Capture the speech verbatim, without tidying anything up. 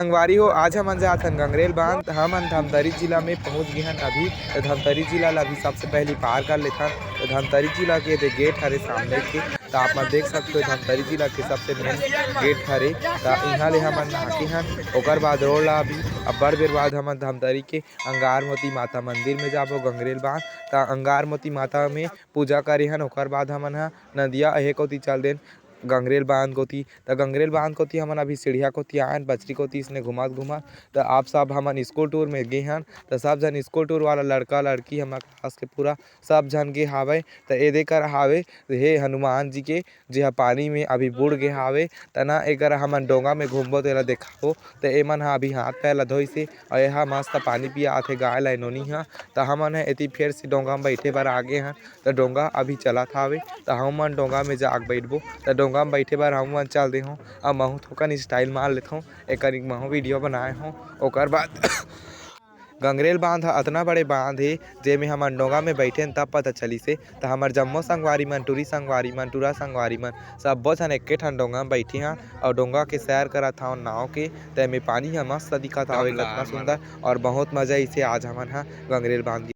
संगवारी हो, आज हमन जात हन गंगरेल बांध। हमन धमतरी जिला में पहुंच गे हन अभी। तो धमतरी जिला ला अभी सबसे पहली पार कर लेथन। तो धमतरी जिला के दे गेट हरे सामने के, तो आप मन देख सकते हो धमतरी जिला के सबसे मेन गेट हरे। तो इहाँ ले हमन आके हन, ओकर बाद रोड ला अभी अब्बड़ बेर बाद हमन धमतरी के अंगार मोती माता मंदिर में जाबो गंगरेल बांध। तो अंगार मोती माता में पूजा करे हन, ओकर बाद हमन ह नदिया एहे कोती चल देन गंगरेल बांध कोती। त गंगरेल बांध कोती हमन अभी सीढ़िया कोती आयन, बचरी कोती इसने घुमत घुमत। त आप सब हमन स्कूल टूर में गे हन, त सब झन स्कूल टूर वाला लड़का लड़की हमर क्लास के पूरा सब झन गे हावय। त ए दे कर हावे हे हनुमान जी के, जे ह पानी में अभी बुड़ गे हावे। त ना एकर हमन डोंगा में घूमबो तेला देखाबो। त एमन ह अभी हाथ पैर ला धोइस हे, अउ एहा मस्त पानी पिया आथे गाय ला ए नोनी ह। त हमन ह एती फेर से डोंगा में बैठे बर आगे हन। त डोंगा अभी चलत हावे, त हमन डोंगा में जाके बैठबो। त डोंगा में बैठे बर हमन चल देहूँ, अब महूँ थोकन स्टाइल मार लेथों, एकर एक महूँ वीडियो बनाए हों। ओकर बाद गंगरेल बांध ह अतना बड़े बांध हे, जेमे हमन डोंगा में बैठेन तब पता चलिस हे। त हमर जम्मो संगवारी मन, टूरी संगवारी मन, टूरा संगवारी मन, सब्बो झन एके ठन डोंगा में बैठे हन अउ डोंगा के सैर करत हवन नाव के। तेमे पानी ह मस्त दिखत हावे, कतना सुंदर, अउ बहुत मजा आइस हे आज हमन ह गंगरेल बांध के।